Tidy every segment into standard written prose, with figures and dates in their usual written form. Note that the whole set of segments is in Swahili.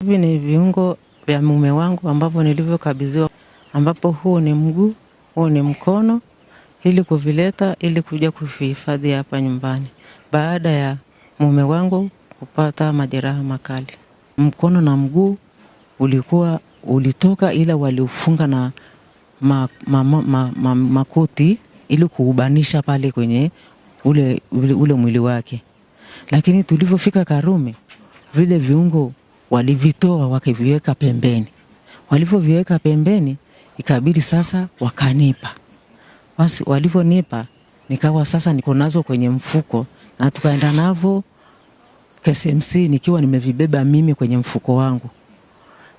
Hivi ni viungo vya mume wangu ambavyo nilivyokabidhiwa, ambapo huu ni mguu, huu ni mkono, ili kuvileta ili kuja kuvihifadhi hapa nyumbani baada ya mume wangu kupata majeraha makali. Mkono na mguu ulikuwa ulitoka, ila waliufunga na makoti ili kuubanisha pale kwenye ule mwili wake. Lakini tulivyofika Karume, vile viungo walivitoa wakaviweka pembeni. Walivyoviweka pembeni, ikabidi sasa wakanipa. Basi walivyonipa, nikawa sasa niko nazo kwenye mfuko na tukaenda navo KCMC nikiwa nimevibeba mimi kwenye mfuko wangu.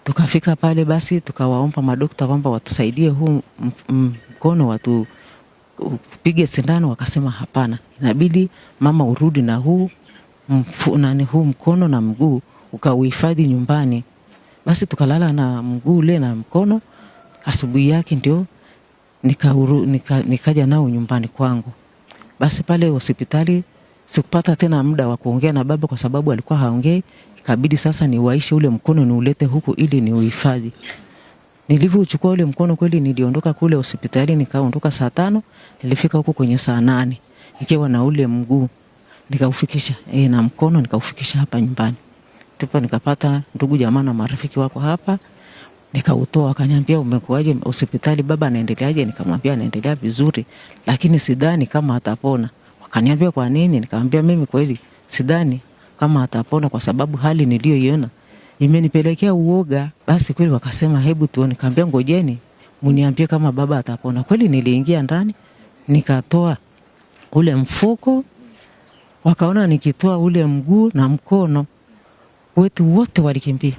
Tukafika pale basi tukawaomba madokta kwamba watusaidie huu mkono watu upige sindano, wakasema hapana, inabidi mama urudi na huu huu mkono na mguu ukauhifadhi nyumbani. Basi tukalala na mguu ule na mkono. Asubuhi yake ndio nikaja nao nyumbani kwangu. Basi pale hospitali sikupata tena muda wa kuongea na baba kwa sababu alikuwa haongei. Ikabidi sasa niwaishe ule mkono niulete huku ili niuhifadhi. Nilivyochukua ule mkono kweli niliondoka kule hospitali, nikaondoka saa 5, nilifika huku kwenye saa 8 nikiwa na ule mguu nikaufikisha, na mkono nikaufikisha hapa nyumbani. Ndipo nikapata ndugu jamaa na marafiki wako hapa, nikautoa. Wakaniambia umekuaje hospitali, baba anaendeleaje? Nikamwambia anaendelea vizuri, lakini sidhani kama atapona. Wakaniambia kwa nini? Nikamwambia mimi kweli sidhani kama atapona kwa sababu hali niliyoiona imenipelekea uoga. Basi kweli wakasema hebu tuone. Nikamwambia ngojeni mniambie kama baba atapona. Kweli niliingia ndani nikatoa ule mfuko, wakaona nikitoa ule mguu na mkono, wetu wote walikimbia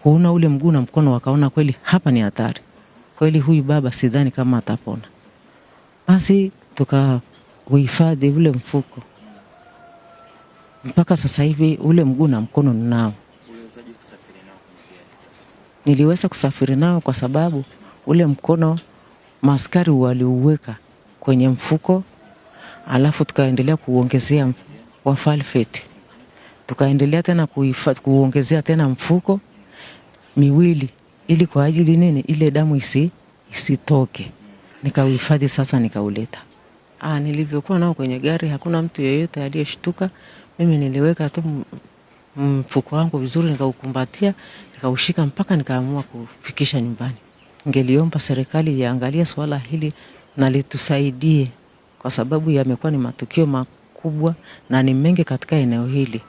kuona ule mguu na mkono, wakaona kweli hapa ni hatari, kweli huyu baba sidhani kama atapona. Basi tukauhifadhi ule mfuko mpaka sasa hivi ule mguu na mkono ninao. Uliwezaje kusafiri nao kwenye gari sasa? Niliweza kusafiri nao kwa sababu ule mkono maaskari waliuweka kwenye mfuko, alafu tukaendelea kuongezea wa falfeti, tukaendelea tena kuongezea tena mfuko miwili ili kwa ajili nini, ile damu isitoke. Nikauhifadhi sasa, nikauleta. Nilivyokuwa nao kwenye gari hakuna mtu yeyote aliyeshtuka. Mimi niliweka tu mfuko wangu vizuri, nikaukumbatia, nikaushika mpaka nikaamua kufikisha nyumbani. Ningeliomba serikali iangalie swala hili na litusaidie, kwa sababu yamekuwa ni matukio makubwa na ni mengi katika eneo hili.